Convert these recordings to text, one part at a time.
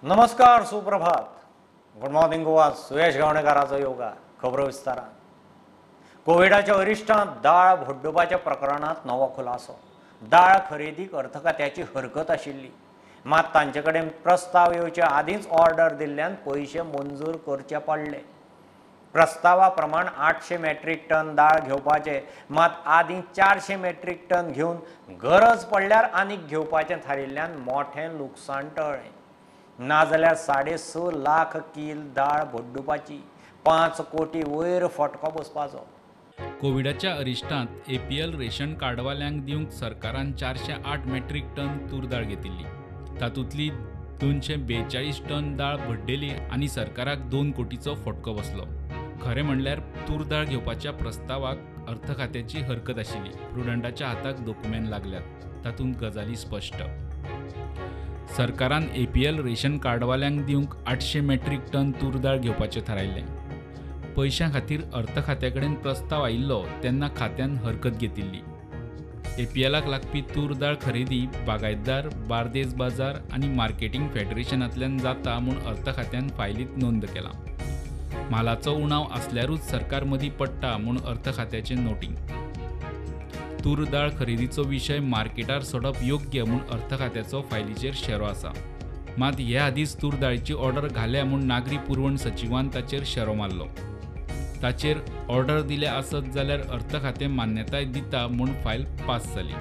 नमस्कार, सुप्रभात, good morning Goa. सुयश गावणेकाराचो योगा खबरो विस्तारान. कोविडाच्या अरिश्टांत दाळ भड्डुपाच्या प्रकरणांत नवो खुलासो. दाळ खरेदीक अर्थ खात्याची हरकत आशिल्ली, मात तांचे कडेन प्रस्ताव येवचे आदींच ऑर्डर दिल्ल्यान पयशे मंजूर करचे पडले. प्रस्तावा प्रमाण 800 मेट्रीक टन दाळ घेवपाचे, मात आदीं 400 मेट्रीक टन घेवन गरज पडल्यार आनीक घेवपाचें थारिल्ल्यान मोठें लुकसाण टळ्ळें. नाजाल्यार 6.5 लाख कील दाळ भड्डुपाची, 5 कोटी वयर फटको बसपाचो. कोविडाच्या अरिश्टांत एपीएल रेशन कार्डवाल्यांक दिवंक सरकारान 408 मेट्रीक टन तूर दाळ घेतिल्ली. तातूंतली 242 टन दाळ भड्डेली आनी सरकाराक 2 कोटीचो फटको बसलो. खरें म्हणल्यार तूर दाळ घेवपाच्या प्रस्तावाक अर्थ खात्याची हरकत आशिल्ली. प्रुडंटाच्या हाताक दोकुमेंत लागल्यात, तातूंत गजाली स्पश्ट. सरकारान एपीएल रेशन कार्डवाल्यांक दिवंक 800 मेट्रीक टन तूर दाळ घेवपाचें थारायल्लें. पयशां खातीर अर्थ खात्या कडेन प्रस्ताव आयिल्लो तेन्ना खात्यान हरकत घेतिल्ली. एपीएलाक लागपी तूर दाळ खरेदी बागायतदार, बार्देस बाजार आनी मार्केटींग फेडरेशनांतल्यान जाता म्हूण अर्थ खात्यान फायलींत नोंद केलां. म्हालाचो उणाव आसल्यारूच सरकार मदीं पडटा म्हूण अर्थ खात्याचें नोटींग. तूर दाळ खरेदीचो विशय मार्केटार सोडप योग्य म्हूण अर्थ खात्याचो फायलीचेर शेरो आसा. मात हे आदींच तूर दाळीची ऑर्डर घाल्या म्हूण नागरी पुरवण सचिवान ताचेर शेरो मारलो. ताचेर ऑर्डर दिल्या आसत जाल्यार अर्थ खातें मान्यताय दिता म्हूण फायल पास जाली.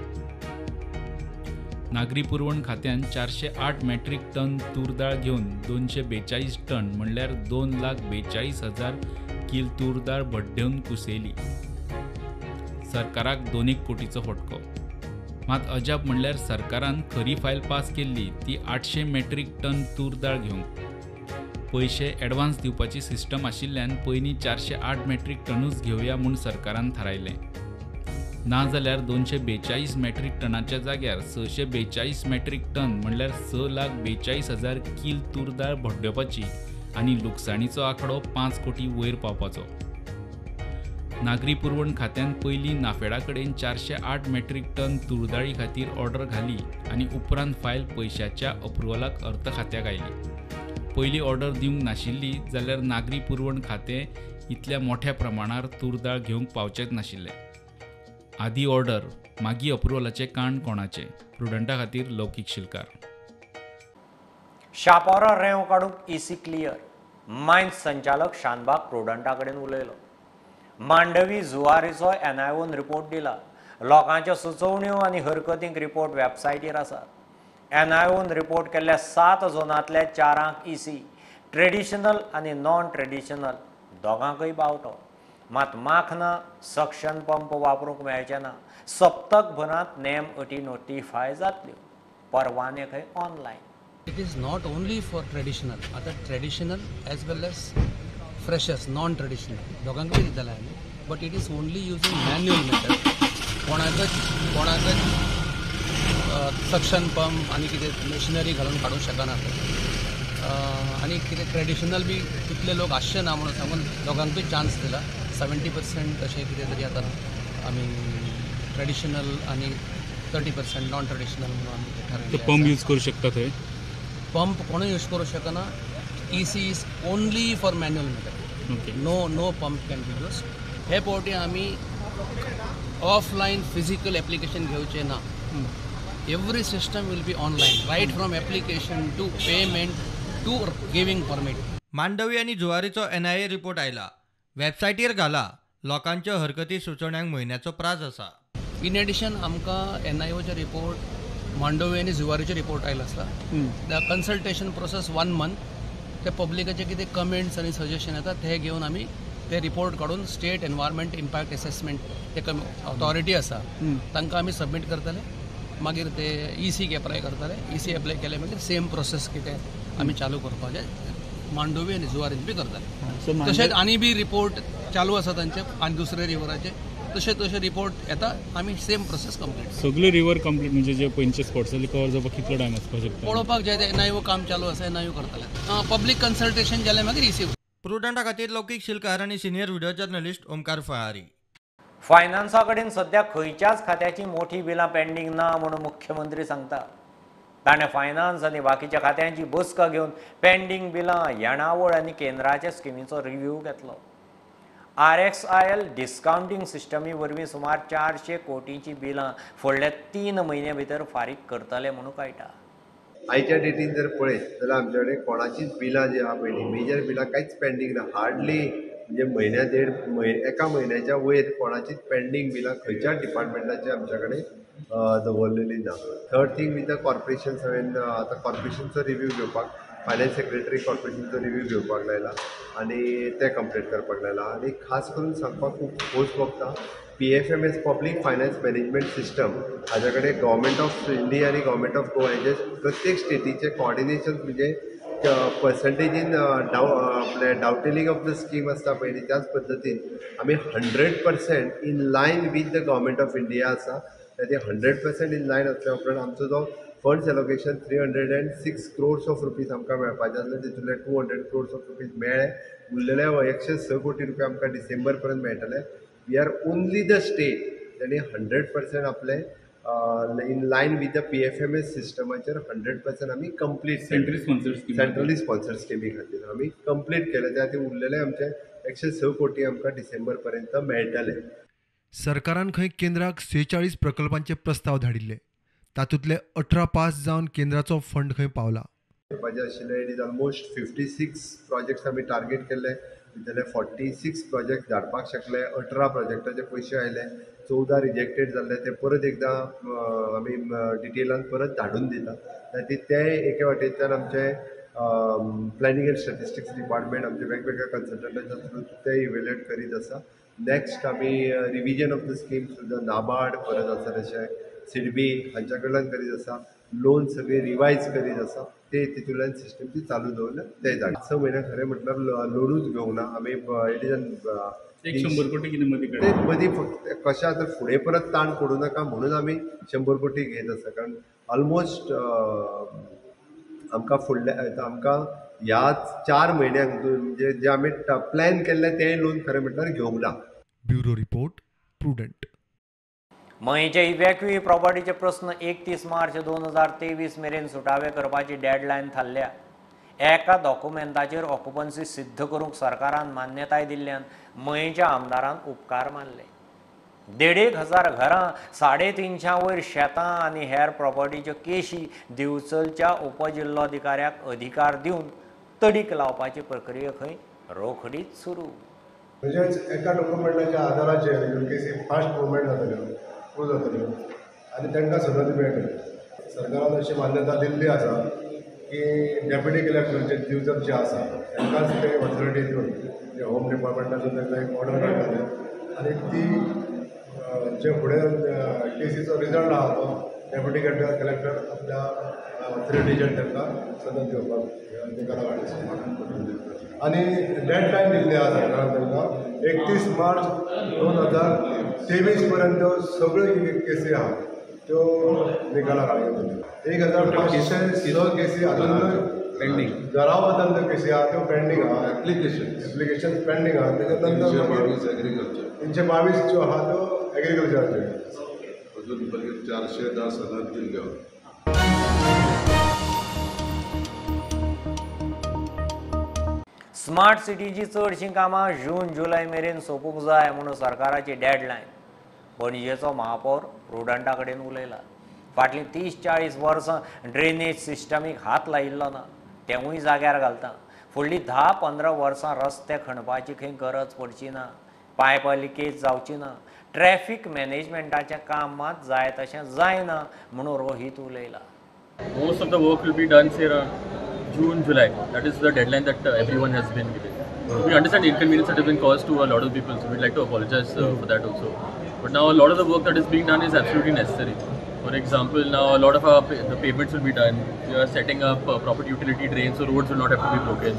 नागरी पुरवण खात्यान 408 मेट्रीक टन तूर दाळ घेवन 242 टन म्हणल्यार 2,42,000 कील तूर दाळ भड्डेवन कुसयली. सरकाराक 2 कोटीचो फटको. मात अजाप म्हणल्यार सरकारान खरी फायल पास केल्ली ती 800 मेट्रीक टन तूर दाळ घेवंक. पयशे एडवान्स दिवपाची सिस्टम आशिल्ल्यान पयलीं 408 मेट्रीक टनूच घेवया म्हूण सरकारान थारायलें. नाजाल्यार 242 मेट्रीक टनाच्या जाग्यार 642 मेट्रीक टन म्हणल्यार 6,42,000 कील तूर दाळ भड्डोवपाची आनी लुकसाणीचो आंकडो 5 कोटी वयर पावपाचो. नागरी पुरवण खात्यान पयलीं नाफेडा कडेन 408 मेट्रीक टन तूरदाळी खातीर ऑर्डर घाली आनी उपरांत फायल पयशाच्या अप्रुवलाक अर्थ खात्याक आयली. पयली ऑर्डर दिवंक नाशिल्ली जाल्यार नागरी पुरवण खातें इतल्या मोठ्या प्रमाणार तूर दाळ घेवंक पावचेंच नाशिल्लें. आदी ऑर्डर मागीर अप्रुवलाचें काण कोणाचें? प्रुडंटा खातीर लौकीक शिलकार. शापोरा रेंव काडूंक ईसी क्लियर. मायन्स संचालक शानबाग प्रुडंटा कडेन उलयलो. मांडवी जुवारीचो एनआयओन रिपोर्ट दिला. लोकांच्यो सुचोवण्यो आनी हरकतींक रिपोर्ट वेबसायटीर आसा. एनआयओन रिपोर्ट केल्ल्या 7 झोनांतल्या 4 ईसी, ट्रेडिशनल आनी नॉन ट्रेडिशनल दोगांकय बावटो. मात माखना सक्शन पंप वापरूंक मेळचे ना. सप्तक भरांत नेम अटी नोटिफाय जातल्यो. परवाने खंय online. It is not only for traditional, आतां traditional as well as freshers, non traditional दोगांकूय दितले आमी, but it is only using manual method. कोणाकच सक्शन पंप आनी कितें मशिनरी घालून काडूंक शकना. आनी कितें ट्रेडिशनल बी तितले लोक आसचे ना म्हणून सांगून दोगांकूय चान्स दिला. 70% अशें कितें तरी आतां आमी ट्रेडिशनल आनी 30% नॉन ट्रेडिशनल म्हणून आमी थारायलें. पंप यूज करूं शकता थंय? पंप कोणूय यूज करूं शकना. EC is only for manual method. No pump can be use. हे फावटी आमी ऑफलायन फिजिकल एप्लिकेशन घेवचें ना. Every system will be online, right from application to payment to giving permit. Mandovi आनी जुवारीचो एनआयए रिपोर्ट आयला. वेबसायटीर घाला. लोकांच्यो हरकती सुचोवण्यांक म्हयन्याचो प्राज आसा. इन एडिशन आमकां एनआयओचे रिपोर्ट, मांडवी आनी जुवारीचे रिपोर्ट आयलो आसा. The consultation process 1 month. ते पब्लिकाचे कितें कमेंट्स आनी सजेशन येता ते घेवन आमी ते रिपोर्ट काडून स्टेट एनवायरमेंट इम्पॅक्ट एसेसमेंट ते ऑथॉरिटी आसा तांकां आमी सबमीट करतले. मागीर ते ईसीक एप्लाय करतले. ईसी एप्लाय केले मागीर सेम प्रोसेस कितें आमी चालू करपाचें मांडोवी आनी जुवारीन बी करतले. तशेंच आनी बी रिपोर्ट चालू आसा तांचे आनी दुसरे रिवराचे, तशें तशें रिपोर्ट येता आमी सेम प्रोसेस कंप्लीट. सगळे रिवर कंप्लीट म्हणजे जे पयलींचे स्पॉट्स जाले कवर जावपाक कितलो टायम वचपाक शकता? पळोवपाक जाय ते एनआयओ काम चालू आसा, एनआयओ करतले. पब्लीक कन्सल्टेशन जालें मागीर ईसी. प्रुडंटा खातीर लौकीक शिलकार आनी सिनियर व्हिडिओ जर्नलिस्ट ओमकार फळारी. फायनान्सा कडेन सध्या खंयच्याच खात्याची मोठी बिलां पेंडींग ना म्हणून मुख्यमंत्री सांगता. ताणें फायनान्स आनी बाकीच्या खात्यांची बसका घेवन पेंडींग बिलां, येणावळ आनी केंद्राच्या स्किमीचो रिव्ह्यू घेतलो. RXIL discounting सिस्टमी वरवीं सुमार 400 कोटींची बिलां फुडल्या 3 म्हयन्या भितर फारीक करतले म्हणून कळटा. आयच्या डेटीन जर पळयत जाल्यार आमचे कडेन कोणाचीच बिलां जी आहा पयलीं मेजर बिलां कांयच पेंडींग ना. हार्डली म्हणजे म्हयन्या देड एका म्हयन्याच्या वयर कोणाचीच पेंडींग बिलां खंयच्याच डिपार्टमेंटाची आमच्या कडेन दवरलेली ना. Third thing with the corporations, हांवें आतां कॉर्पोरेशनचो रिव्यू घेवपाक फायनान्स सेक्रेटरी कॉर्पोरेशनचो रिव्यू घेवपाक लायला आनी ते कंप्लीट करपाक लायला. आनी खास करून सांगपाक खूब खोस भोगता, PFMS public finance management system हाज्या कडेन गव्हर्मेंट ऑफ इंडिया आनी गव्हर्मेंट ऑफ गोवा हेजे प्रत्येक स्टेटीचें कॉर्डिनेशन म्हणजे पर्संटेजीन आपलें डावटेलिंग ऑफ the scheme आसता पयलीं त्याच पद्दतीन आमी 100% in line with the government of India आसा. ते 100% इन लायन असल्या उपरांत आमचो जो funds allocation 306 crores of rupees आमकां मेळपाचें आसलें, तितूंतले 200 क्रोर्स ऑफ रुपीज मेळ्ळे. उरलेले 106 कोटी रुपया आमकां डिसेंबर पर्यंत मेळटले. We are only the state ताणी 100% आपले in line with the PFMS सिस्टमाचेर 100% आमी कंप्लीट सेंट्रली स्पॉन्सर्ड स्किमी खातीर आमी कंप्लीट केले. त्या खातीर उरलेले आमचे 106 कोटी आमकां डिसेंबर पर्यंत मेळटले. सरकारान खंय केंद्राक 46 प्रकल्पांचे प्रस्ताव धाडिल्ले, तातूंतले 18 पास जावन केंद्राचो फंड खंय पावला. आशिल्ले it is almost 56 projects आमी टार्गेट केल्ले, भितरले 46 प्रोजेक्ट धाडपाक शकले. 18 प्रोजेक्टाचे पयशे आयले, 14 रिजेक्टेड जाल्ले, ते परत एकदां आमी डिटेलान परत धाडून दिता. खातीर ते एके वाटेंतल्यान आमचे प्लॅनिंग एंड स्टॅटिस्टिक्स डिपार्टमेंट आमचे वेगवेगळ्या कन्सल्टंटाच्या थ्रू ते इवेल्युएट करीत आसा. नेक्स्ट आमी revision of the scheme through the NABARD, परत आसा तशें सिडबी हांच्या कडल्यान करीत आसा. लोन सगळी रिवायज करीत आसा, ते तितूंतल्यान सिस्टम ती चालू दवरल्या ते जाण 6 म्हयने खरें म्हटल्यार लोनूच घेवंक ना आमी. It is 100 कोटी कितें मदीं मदीं फक्त कशें आतां फुडें परत ताण पडूं नाका म्हणून आमी 100 कोटी घेत आसा. कारण ऑलमोस्ट आमकां फुडल्या आमकां ह्या 4 म्हयन्यांक म्हणजे जे आमी प्लॅन केल्लें तें लोन खरें म्हटल्यार घेवंक ना. Bureau report, Prudent. मयेंचे इव्हॅक्युई प्रॉपर्टीचे प्रस्न 31 मार्च 2023 मेरेन सुटावे करपाची डेडलायन थारल्या. एका डॉक्युमेंटाचेर ऑक्युपन्सी सिद्ध करूंक सरकारान मान्यताय दिल्ल्यान मयेंच्या आमदारान उपकार मानले. 1,500 घरां, 350 वयर शेतां आनी हेर प्रॉपर्टीच्यो केशी दिवचलच्या उपजिल्लोधिकाऱ्याक अधिकार दिवन तडीक लावपाची प्रक्रिया खंय रोखडीच सुरू. म्हणजेच एका डॉक्युमेंटाच्या आदाराचेर ह्यो केसी फास्ट मुवमेंट जातल्यो, प्रूव जातल्यो आनी तांकां सदन मेळटली. सरकारान अशी मान्यता दिल्ली आसा की डेप्युटी कलेक्टर जे दिवचल जे आसा तांकांच ते ऑथॉरिटी दिवन जे होम डिपार्टमेंटाचो तांकां एक ऑर्डर काडटले आनी ती जे फुडें केसीचो रिजल्ट आहा तो डेप्युटी कलेक्टर आपल्या ऑथॉरिटीचेर तांकां सदन दिवपाक निकाला काडटा. आनी डेडलायन दिल्ली आसा सरकारान तांकां 31 मार्च 2023 पर्यंत सगळ्यो केसी आहा त्यो निकाला काडून 1506 केसी अजून पेंडींग, घरा बद्दल केसी आहा त्यो पेंडींग आहा, एप्लिकेशन पेंडींग आहा. तेच्या नंतर 322 ज्यो आहा त्यो एग्रीकल्चराच्यो अजून पर्यंत 410 सदन दिल्ल्यो. स्मार्ट सिटीची चडशीं कामां जून जुलय मेरेन सोंपूंक जाय म्हणून सरकाराची डेडलायन. पणजेचो महापौर प्रुडंटा कडेन उलयला. फाटलीं 30-40 वर्सां ड्रेनेज सिस्टमीक हात लायिल्लो ना, तेवूय जाग्यार घालता. फुडलीं 10-15 वर्सां रस्ते खणपाची खंय गरज पडची ना, पायपां लिकेज जावची ना, ट्रॅफिक मॅनेजमेंटाचें काम मात जाय तशें जायना म्हणून Rohit उलयला. Most of the work will be done say June, July. That is the deadline that everyone has been given. We understand the inconvenience that has been caused to a lot of people, so we'd like to apologize for that also. But now a lot of the work that is being done is absolutely necessary. For example, now a lot of our the pavements will be done. We are setting up proper utility drains, so roads will not have to be broken.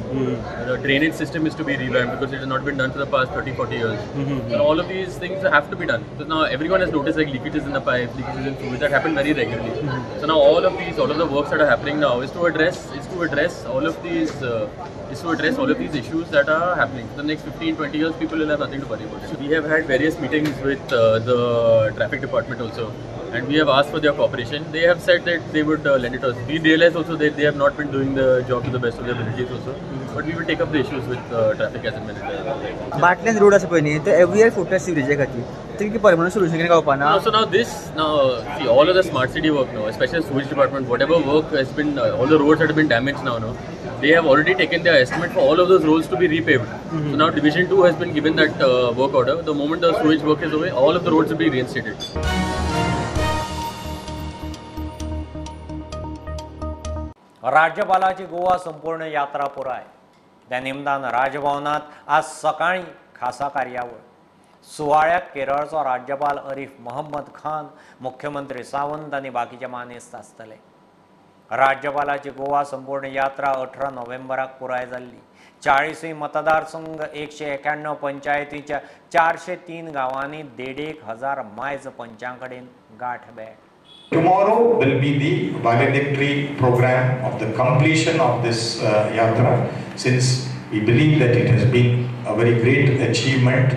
The drainage system is to be revamped because it has not been done for the past 30-40 years. And all of these things have to be done. Because now everyone has noticed like leakages in the pipes, leakages in sewage that happen very regularly. So now all of the works that are happening now is to address all of these issues that are happening. For the next 15-20 years, people will have nothing to worry about. So we have had various meetings with the traffic department also, And we have asked for their cooperation. They have said that they would lend it to us. We realize also that they have not been doing the job to the best of their abilities also. But we will take up the issues with traffic as and when it Bartlen road आसा पळय न्ही, ते every year फुट्टा सिवरेजे खातीर, ते कितें permanent solution कितें गावपा ना? So now this, now see all of the smart city work now, especially sewage department, whatever work has been, all the roads that have been damaged now, no, they have already taken their estimate for all of those roads to be repaved. So now Division 2 has been given that work order. The moment the sewage work is over, all of the roads will be reinstated. राज्यपालाची गोवा संपूर्ण यात्रा पुराय. त्या निमतान राजभवनात आज सकाळी खासा कार्यावळ. सुवाळ्याक केरळचो राज्यपाल अरीफ मोहम्मद खान, मुख्यमंत्री सावंत आनी बाकीचे मानेस्त आसतले. राज्यपालाची गोवा संपूर्ण यात्रा 18 नोव्हेंबराक पुराय जाल्ली. 40 मतदारसंघ 191 पंचायतीच्या 403 गांवांनी 1,500 मायज पंचां कडेन गांठ भेट. Tomorrow will be the valedictory program of the completion of this yatra, since we believe that it has been a very great achievement,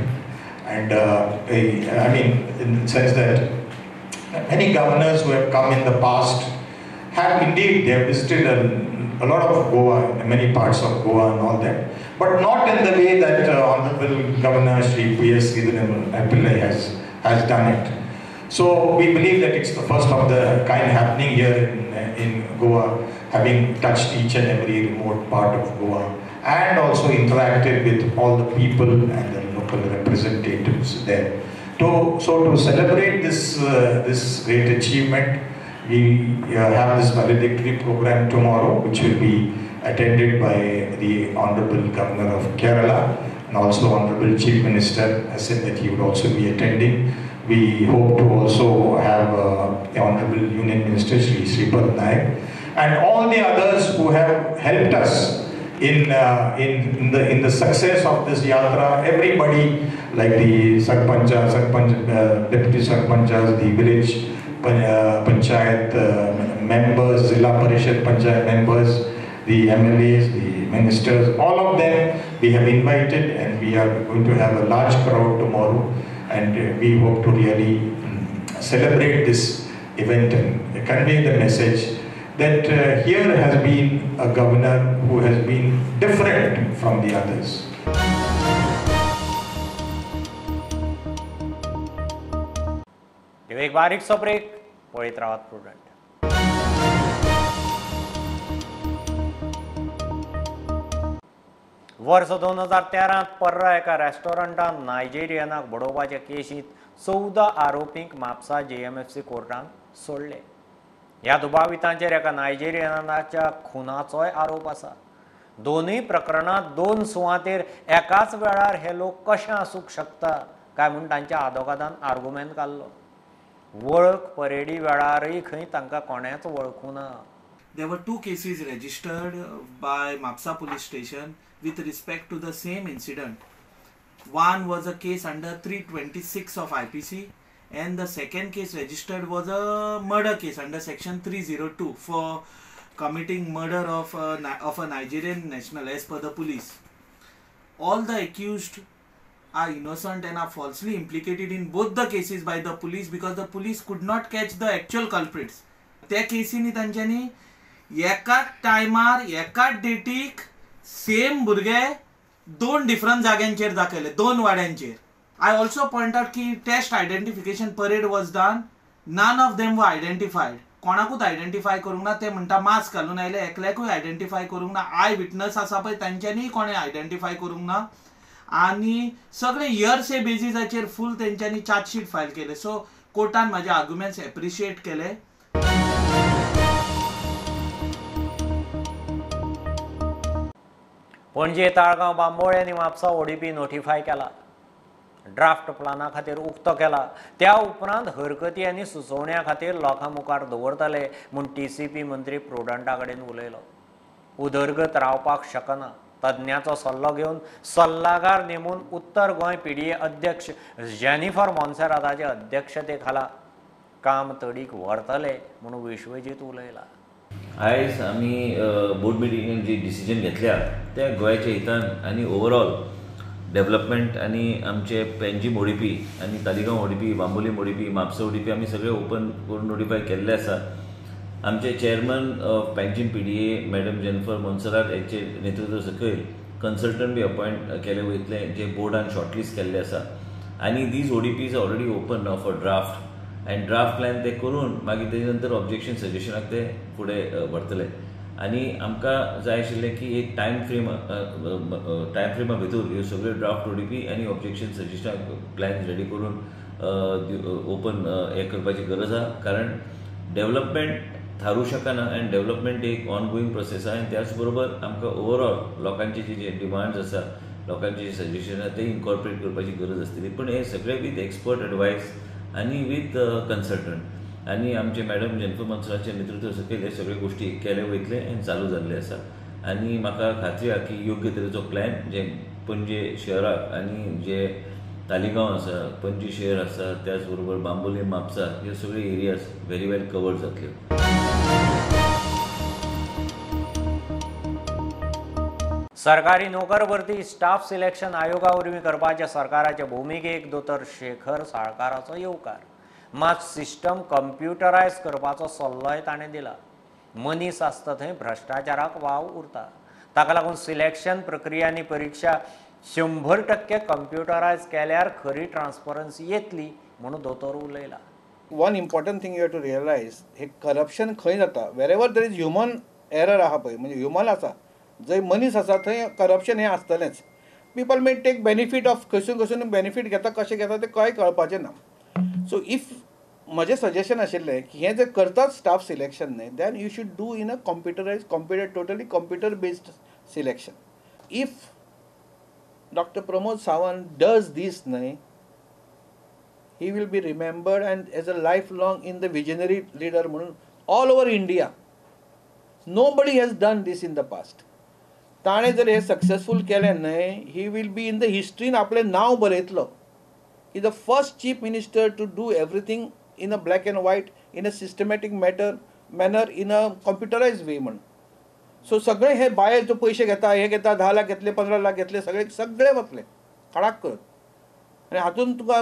and I mean, in the sense that many governors who have come in the past have indeed, they have visited a lot of Goa, many parts of Goa and all that, but not in the way that Honorable Governor Shri P.S. Sreedharan Pillai has done it. So we believe that it's the first of the kind happening here in Goa, having touched each and every remote part of Goa and also interacted with all the people and the local representatives there. So to celebrate this, this great achievement, we have this valedictory program tomorrow, which will be attended by the Honorable Governor of Kerala, and also Honorable Chief Minister has said that he would also be attending. We hope to also have the Honorable Union Minister Shri Shripad Naik and all the others who have helped us in the success of this yatra. Everybody, like the sarpancha, deputy sarpanchas, the village panchayat members, Zilla Parishad panchayat members, the MLAs, the ministers, all of them we have invited, and we are going to have a large crowd tomorrow. And we hope to really celebrate this event and convey the message that here has been a governor who has been different from the others. एक बारीकसो break, पळयत रावात prudent. वर्स 2013 पर्रा एका रेस्टॉरंटात नायजेरियनाक बडोवपाचे केशींत 14 आरोपींक Mapusa JMFC कोर्टान सोडले. ह्या दुबावितांचेर एका नायजेरियनाच्या खुनाचोय आरोप आसा. दोनूय प्रकरणांत 2 सुवातेर एकाच वेळार हे लोक कशें आसूंक शकता काय म्हूण तांच्या आदोगादान आर्गुमेंत काडलो. वळख परेडी वेळारय खंय तांकां कोणेंच वळखूं ना. There were 2 cases registered by Mapsa police station with respect to the same incident. One was a case under 326 of IPC, and the second case registered was a murder case under section 302 for committing murder of a Nigerian national as per the police. All the accused are innocent and are falsely implicated in both the cases by the police because the police could not catch the actual culprits. त्या केसींनी तांच्यांनी एकाच टायमार एकाच डेटीक same भुरगे 2 different जाग्यांचेर दाखयले, 2 वाड्यांचेर. I also point out की test identification parade was done, none of them were identified. कोणाकूच identify करूंक ना. ते म्हणटा मास्क घालून आयले, एकल्याकूय आयडेंटिफाय करूंक ना. I witness आसा पळय तांच्यांनीय कोणें आयडेंटिफाय करूंक ना. आनी सगळे इयर्से बेजीसाचेर फूल तेंच्यांनी चार्जशीट फायल केले. सो कोर्टान म्हाजे आर्ग्युमेंट्स एप्रिशिएट केले. पणजे, ताळगांव, बांबोळे आनी म्हापसा ओडीपी नोटिफाय केला. ड्राफ्ट प्लाना खातीर उक्तो केला. त्या उपरांत हरकती आनी सुचोवण्या खातीर लोकां मुखार दवरतले म्हूण TCP मंत्री प्रुडंटा कडेन उलयलो. उदरगत रावपाक शकना. तज्ञाचो सल्लो घेवन सल्लागार नेमून उत्तर गोंय PDA अध्यक्ष जेनिफर मोन्सेराताचे अध्यक्षते खाला काम तडीक व्हरतले म्हूण विश्वजीत उलयला. आयज आमी बोर्ड मिटिंगेन जी डिसिजन घेतल्या त्या गोंयच्या हितान आनी ओवरऑल डेव्हलपमेंट आनी आमचे पेंजीम ओडीपी आनी Taleigao ODP, Bambolim ODP, Mapusa ODP आमी सगळे ओपन करून नोटिफाय केल्ले आसा. आमचे chairman of Panjim PDA madam Jennifer Monserrate हेचे नेतृत्व सकयल कन्सल्टंट बी अपॉयंट केले वयतले जे बोर्डान शॉर्टलिस्ट केल्ले आसा आनी these ODPs already open now for draft and draft plan ते करून मागीर तेजे नंतर ऑब्जेक्शन सजेशनाक ते फुडें व्हरतले. आनी आमकां जाय आशिल्लें की एक टायम फ्रेमा भितर ह्यो सगळ्यो ड्राफ्ट ओडीपी आनी ऑब्जेक्शन सजेशन प्लॅन रेडी करून ओपन हें करपाची गरज आसा, कारण डेव्हलपमेंट थारूं शकना आनी डेव्हलपमेंट एक ऑनगोईंग प्रोसेस आसा आनी त्याच बरोबर आमकां ओवरऑल लोकांचे जे डिमांड्स आसा, लोकांचे जे सजेशन आसा ते इनकॉर्पोरेट करपाची गरज आसतली. पूण हे सगळे विथ एक्सपर्ट एडवायस आनी विथ कन्सल्टंट आनी आमचे मॅडम जेनिफर मोन्सेरातच्या नेतृत्व सकयल हे सगळे गोश्टी केले वयतले आनी चालू जाल्ले आसा. आनी म्हाका खात्री आसा की योग्य तरेचो प्लॅन जे पणजे शहराक आनी जे तालिगांव आसा, पणजी शहर आसा, त्याच बरोबर बांबोली, म्हापसा ह्यो सगळे एरियाज व्हेरी वेल कवर्ड जातल्यो. सरकारी नोकर भरती स्टाफ सिलेक्शन आयोगा वरवीं करपाच्या सरकाराच्या भुमिकेक दोतोर शेखर साळकाराचो येवकार. मात सिस्टम कंप्युटरायज करपाचो सल्लोय ताणें दिला. मनीस आसता थंय भ्रश्टाचाराक वाव उरता, ताका लागून सिलेक्शन प्रक्रिया आनी परिक्षा 100% कंप्युटरायज केल्यार खरी ट्रान्सपरन्सी येतली म्हणून दोतोर उलयला. One important thing you have to realise, hey corruption खंय जाता, wherever there is human error आहा पळय, म्हणजे ह्युमन आसा, जंय मनीस आसा थंय करप्शन हें आसतलेंच. People may take benefit of, खंयसून खंयसून बेनिफीट घेता, कशें घेता तें कांय कळपाचें ना. सो if म्हजें सजेशन आशिल्लें की हें जर करतात स्टाफ सिलेक्शन न्हय, then you should do in a computerise computer totally computer based selection. If Doctor Pramod Sawant does this न्हय, he will be remembered and as a life long in the visionary leader म्हणून all over India. Nobody has done this in the past. ताणें जर हें successful केलें न्हय, he will be in the हिस्ट्रीन आपलें नांव बरयतलो की the first chief minister to do everything in a black and white, in a systematic manner, in a computerise way म्हण. So सगळे हे बायर जो पयशे घेता, हे घेता, 10 लाख घेतले, 15 लाख घेतले, सगळे सगळे वतले खडाक करत. आनी हातून तुका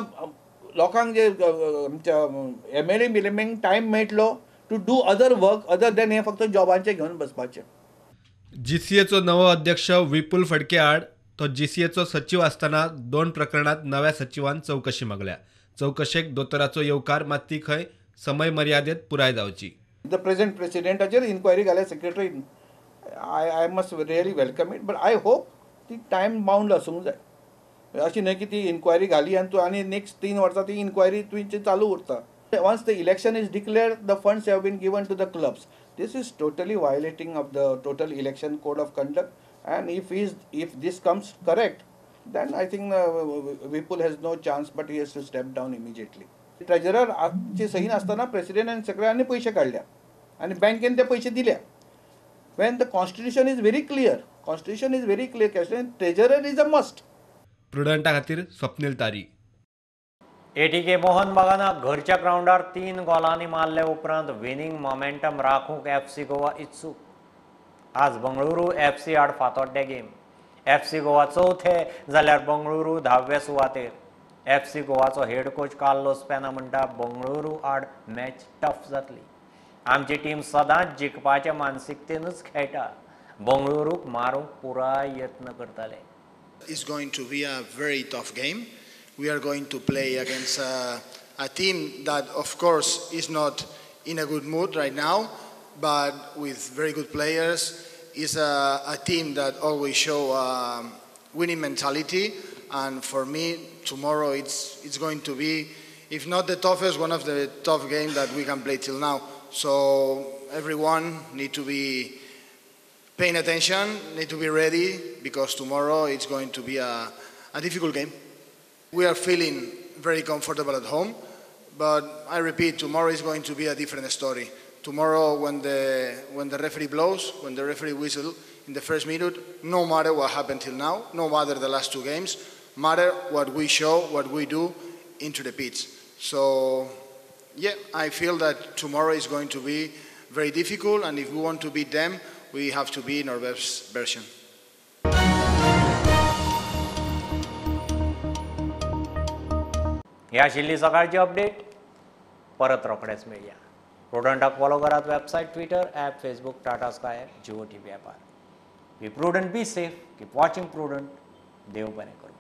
लोकांक जे आमच्या एमएलए बिएलएंक टायम मेळटलो to do other work other than हे फक्त जॉबांचे घेवन बसपाचें. जीसीएचो नवो अध्यक्ष विपुल फडके आड तो जीसीएचो सचीव आसतना 2 प्रकरणात नव्या सचिवान चवकशी मागल्या. चवकशेक दोतोराचो येवकार, मात ती खंय समय मर्यादेत पुराय जावची. The present प्रेसिडेंटाचेर इन्क्वायरी घाल्या secretary, I must really welcome it, but I hope ती टायम बाउंड आसूंक जाय. अशी न्हय की ती इन्क्वायरी घाली आनी तूं आनी नेक्स्ट 3 वर्सां ती इन्क्वायरी तुमची चालू उरता. Once the election is declared, the funds have been given to the clubs. This is totally violating of the total election code of conduct, and if this comes correct, then I think Vipul has no chance, but he has to step down immediately. Treasurer ची सही नासतना president आनी सेक्रेटरीनी पयशे काडल्या आनी बँकेन ते पयशे दिल्या. When the constitution is very clear, constitution is very clear, treasurer is a must. प्रुडंटा खातीर स्वप्नील तारी. एटीके मोहन बागानाक घरच्या ग्रावंडार 3 गोलांनी मारले उपरांत विनिंग मोमेंटम राखूंक एफसी गोवा इत्सूक. आज बंगळुरू एफसी आड फातोड्डे गेम. एफसी गोवा चवथे जाल्यार बंगळुरू 10व्या सुवातेर. एफसी गोवाचो हेड कोच कार्लोस पेना म्हणटा बंगळुरू आड मॅच टफ जातली. आमची टीम सदांच जिखपाच्या मानसिकतेनूच खेळटा. बंगळुरूक मारूंक पुराय यत्न करतले. It's going to be a very tough game. We are going to play against a team that, of course, is not in a good mood right now, but with very good players. Is a team that always show winning mentality, and for me, tomorrow it's going to be, if not the toughest, one of the tough games that we can play till now. So everyone need to be paying attention, need to be ready, because tomorrow it's going to be a difficult game. We are feeling very comfortable at home, but I repeat, tomorrow is going to be a different story. Tomorrow, when the referee blows, when the referee whistle in the first minute, no matter what happened till now, no matter the last 2 games, matter what we show, what we do into the pitch. So, yeah, I feel that tomorrow is going to be very difficult, and if we want to beat them, we have to be in our best version. ही आशिल्ली सकाळची update. परत रोखडेच मेळया. प्रुडंटाक follow करात website, Twitter, app, Facebook, Tata Sky, Jio TV ॲपार. Be prudent, be safe, keep watching Prudent. देव बरें करूं.